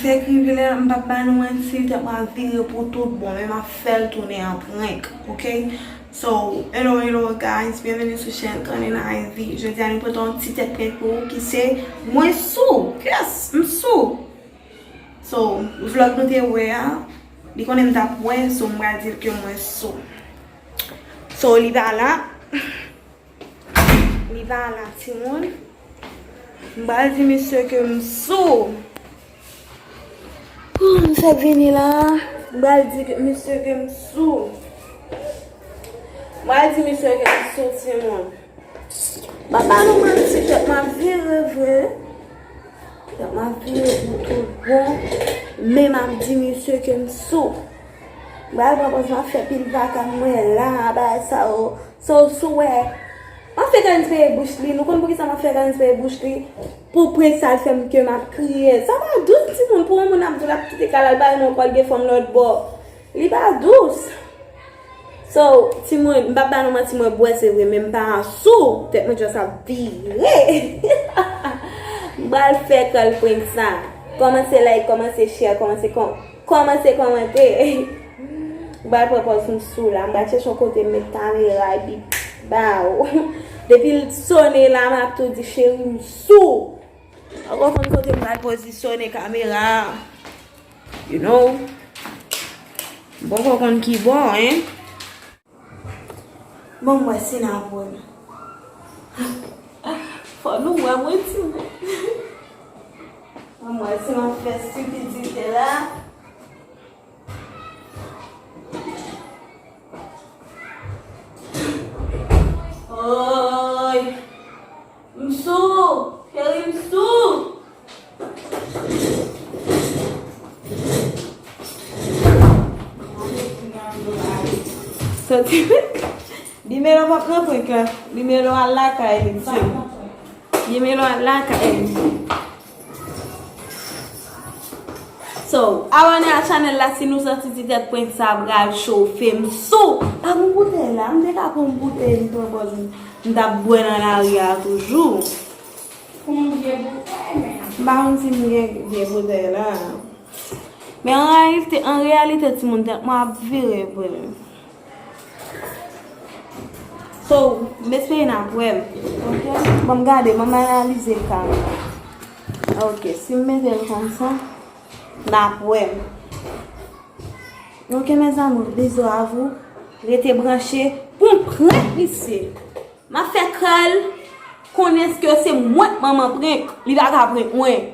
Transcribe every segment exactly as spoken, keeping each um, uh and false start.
Tèt rive la, m p ap ba nou manti, tèt mwen ap vire pou tout bon, men m ap fè l tounen an prank, oke? So, hello, hello, guys, bienvenue sur chaîne Kanina Ivy. Jodi a, nou pote yon ti tèt prank pou ou ki se mwen sou. Yes, m sou. So, vlog nou te wè a, li konnen m t ap wè, so m pral di l ke mwen sou. So, li pa la. Li pa la, timoun. M pral di misye ke m sou. Pou m fè vini la, m pral di ke misye ke m sou. M pral di misye ke m sou, timoun. M ap ba nou manti, tèt m ap vire vre. Tèt m ap vire pou tout bon. Men m ap di misye ke m sou. M pral pran pòz m ap fè pil vakann mwen la, bagay sa yo. So, si w wè, m ap fè Kanis peye bouch li. Nou konn poukisa m ap fè Kanis peye bouch li? Pou prank sa l fè m ke m ap kriye. Sa pa dous, timoun, pou yon moun ap di l ap kite kay la, l pa renmen w, l gen fanm lòt bò. Li pa dous. So, timoun, m p ap ba nou manti, mwen bwè, se vre, men m pa sou. Tèt mwen just ap vire. M pral fè kòl prank sa. Kòmanse like, kòmanse share, kòmanse kòm-, kòmanse kòmante. M pral pran pòz m sou la. M pral chèche yon kote m met kamera epi ba w. Depi l sone la, m ap tou di, cheri, m sou. Poko konn kote m pral pozisyone kamera a. You know. M poko konn ki bò, en. Bon, m wè si n ap wè m. Fò nou wè mwen, timoun. Bon, m wè si m ap fè stipidite la. Oy! M sou! Cheri, m sou! Soti. Limelo p ap nan prank la. Limelo al lakay li, timoun. Limelo al lakay li. So, abòne a chanèl la si nou santi ti tèt prank sa pral chofe m sou. Pa gen boutèy la, m te ka pran boutèy m pran pòz m, m t ap bwè nan lari a toujou. Pou m vye boutèy, men. M pa konn si m gen vye boutèy la. Men an reyalite, an reyalite, timoun, tèt mwen ap vire vre. So, m espere n ap wè m. Oke? Ban m gade, ban m analize ka m. Oke, si m mete l konsa, n ap wè m. Oke, mes amours, bisous à vous. Rete branche pou m prank misye. M ap fè Carl konnen ke se mwen k manman prank. Li pa ka prank mwen.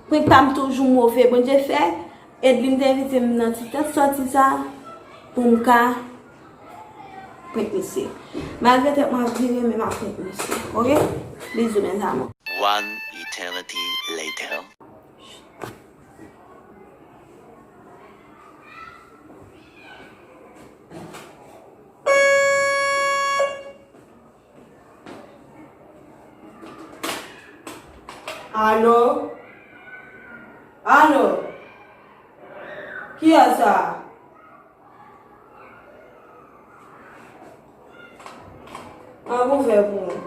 Prank pa m toujou move. Bondye fè, Edlin te envite m nan ti tèt sòti sa pou m ka prank misye. Malgre tèt mwen ap vire, men m ap prank misye. Oke? Bizou, mes amours. One eternity later. Alo? Alo? Kiyès sa? An ouvè pou mwen.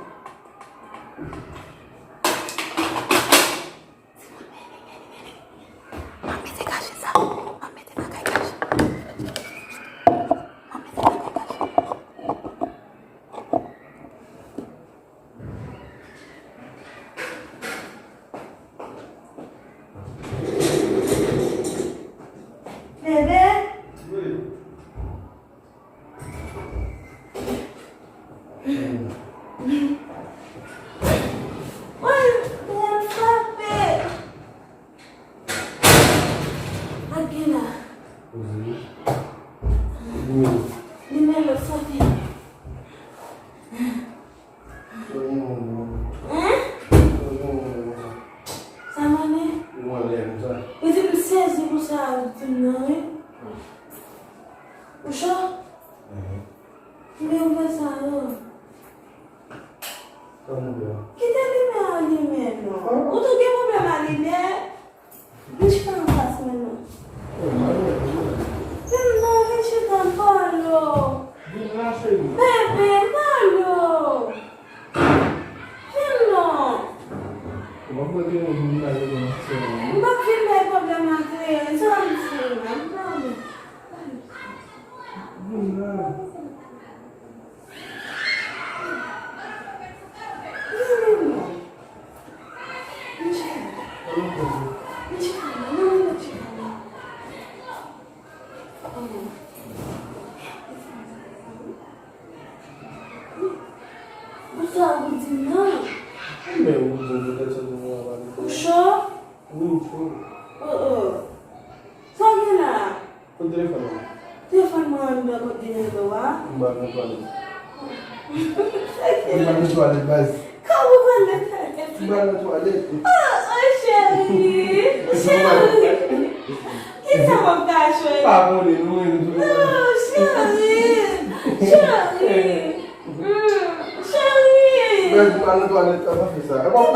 An mete kache sa. An mete bagay kache. An mete bagay kache. Bebe? Wi. Woy, mwen frape. Sa k gen la? Poze. Wi. Limelo soti. Sa gen yon moun konsa. Hein? Sa gen yon moun konsa. Sa m ane? Yon moun ane konsa. Ou di m sezi pou sa ou di m nan, wi. Ou cho? Mhm. Men ou fè sa yo. Sa moun yo? Kite limyè a limen non. Ou tou gen pwoblèm a limyè? Vin chita anfas mwen non. Vin non, vin chita m pale w. Bebe, pale w. Vin non. M p ap vin Ou sa ou di m nan? Men ou di m poutèt sa di mwen ap ale. Ou cho? Wi, m cho. Oh, oh. Sa w gen la? Kote telefòn nan? Telefòn mwen anndan kot gen rezo a. M ba nan twalèt. M ba nan twalèt, baz. Kòman w pral nan twalèt? M ba nan twalèt. Oh, oh, cheri. Cheri. Kisa m ap ka jwenn? Pa konnen, nou menm tou. Non, cheri. Cheri. Mm, cheri. Baz, m ba nan twalèt, sa pa fè sa. E pa pou.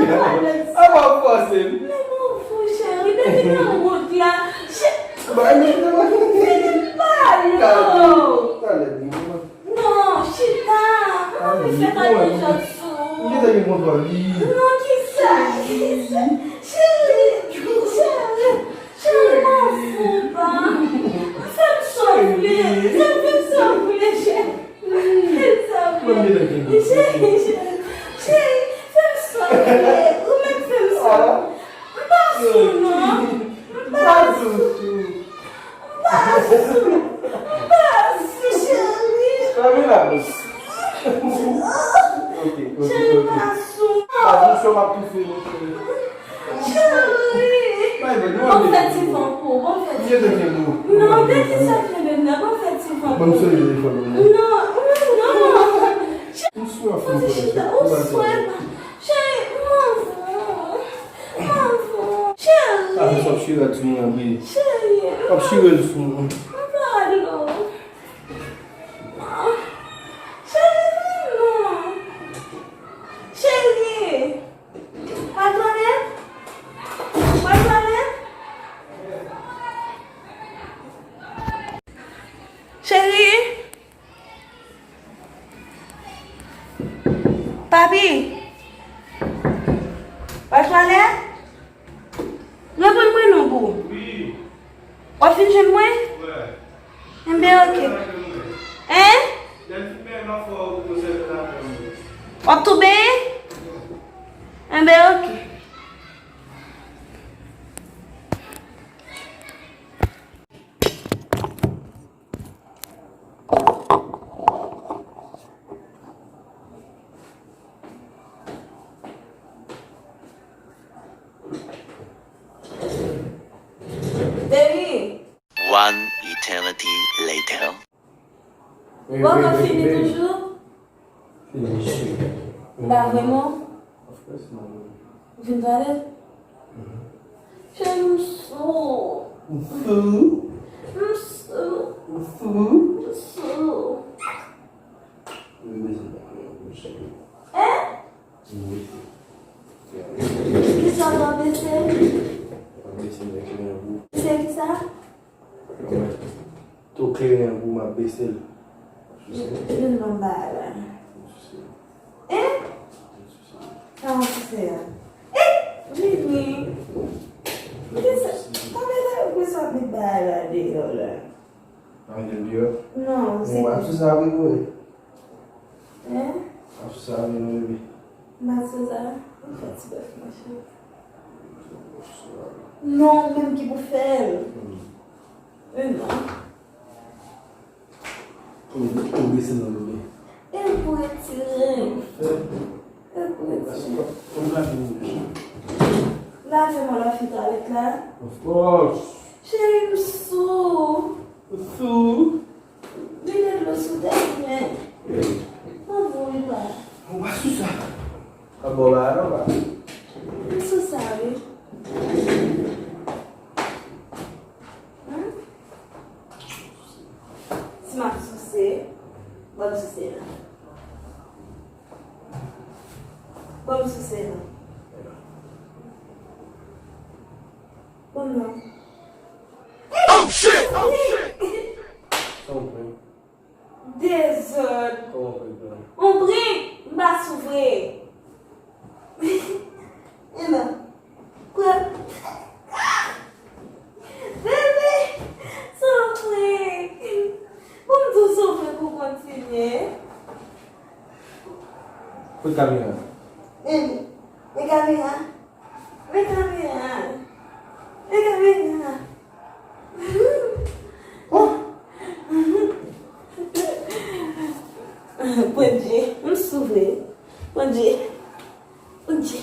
E pa pou fòse m. Non, mon fou, cheri. Depi nan wout la. Che-, Ba, men, Filipa, non. Twalèt, non. Non, chita. Kòman li fè pa deja sou? Li te gen kontwòl li. Non, kisa? Kisa? Cheri, cheri, cheri, m an fou, pa. Fè m sa w vle. Fè m sa w vle, cheri. Fè m sa w vle. Cheri, cheri, cheri, fè m sa w vle. Ou menm fè m sa w vle. M pa sou, non. M pa sou. M pa sou. M pa sou, cheri. Fèmen la bouch. Ok, ok, ok. Cheri, m pa sou. Pa di m cho m ap toufe, mon cheri. Cheri. Ban m fè ti van pou ou, ban m fè ti van. Non, men kisa k kenbe m nan, ban m fè ti van pou ou. Ban m sere telefòn nan. Non, non, non. M sou ap fè yon koneksyon. Ou chita, ou sou ap. Cheri, m anvan. M anvan. Cheri. Sa fè sa w ap chire sou mwen, wi. Cheri. W ap chire l sou mwen. M pa ale. Cheri, vin non. Cheri. Al twalèt? Al twalèt? Cheri? Papi? Al twalèt? Reponn mwen non, boo. Wi. W ap vin jwenn mwen? Wè. Enben, oke. Lè l fin benyen, m ap fè w pou w sèvi l avè m. W ap tou benyen? Enben, oke. Baby. One eternity later. W ankò fini toujou? Fini, cheri. M pa vrèman? Of course, man. Ou fin pale? Mhm. Cheri, m sou. Ou sou? M sou. Ou sou? M sou. Mwen bezwen pale avè w, cheri. Hein? Wi. Kisa w ap bese? M ap bese men kleren pou ou. Se kisa? Tou kleren pou m ap bese l. Souse. Vin non bagay la. Souse. Hein? Souse. Sa w souse a? Hein? Vini. Kisa? Kòman sa yo plis ap met bagay la deyò la? Ann deyò? Non, se. Bon, ap souse avè m wi. Hein? Ap souse avè m wi. M ap souse avè m. Ou fè ti bèf mwen cheri. Non, ou menm ki pou fè l. Hmm. Men non. Ou, ou bese nan lobe. E pou retire. Fè. E pou retire. Ou lave men w. Lave men w la fin twalèt la. Of course. Cheri, m sou. Ou sou. Vide dlo sou tèt mwen. Anvo wi pa. Ou pa sou sa. Ka bò ba non pa. M sou sa wi. Hmm? Si m ap souse, ban m souse la. Ban m souse la. Ban m non. Oh shit! Sa w pran? Dezòd. Kòman w pran? On prank, m pa sou vre. E non. Pran. Bebe, se on prank. Pou m di w se on prank ou kontinye. Kote kamera? E, e kamera? Men kamera. Men kamera. Ou Bondye, m sou vre. Bondye. Bondye.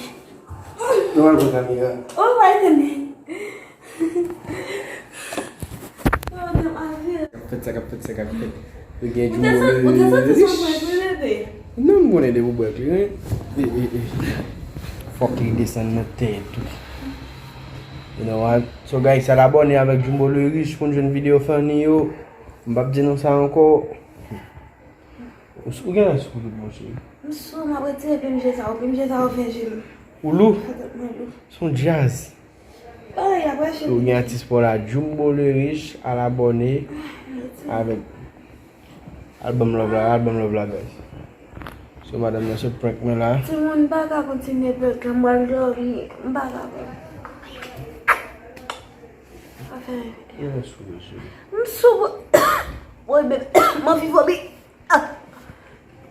Nou al konn Samira. Oh my goodness. Oh, non, Avil. K ap fèt sa, k ap fèt sa, k ap fèt. Yo gen Ou te santi, ou te santi Jumbo son prank li, bebe? Non, m konnen de pou bwèk li, wi. E, e, e. Fòk li desann nan tè tou. You know what? So, guys, al abòne avèk Jumbo le Riche pou n jwenn videyo funny yo. M p ap di nou sa ankò. Ou, ou gen lè sou tout, monchè. M sou, m ap retire plim je sa, ou plim je sa, ou fè je m. Ou lou? Sa tèt mwen lou. Se yon djaz. Ay, apre je Ou gen atis pa w la, Jumbo le Riche, al abòne avèk. Al ban m love la, al ban m love la, guys. So, madanm nan se prank mwen la. Timoun pa ka kontinye prank la, m pral dòmi, m pa ka prank. Pa fè Gen lè sou, mesye. M sou. Woy, bebe, m anvi vomi. Ah.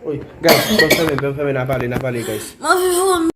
Wi, guys, ban m fèmen, ban m fèmen, n a pale, n a pale, guys. M anvi vomi.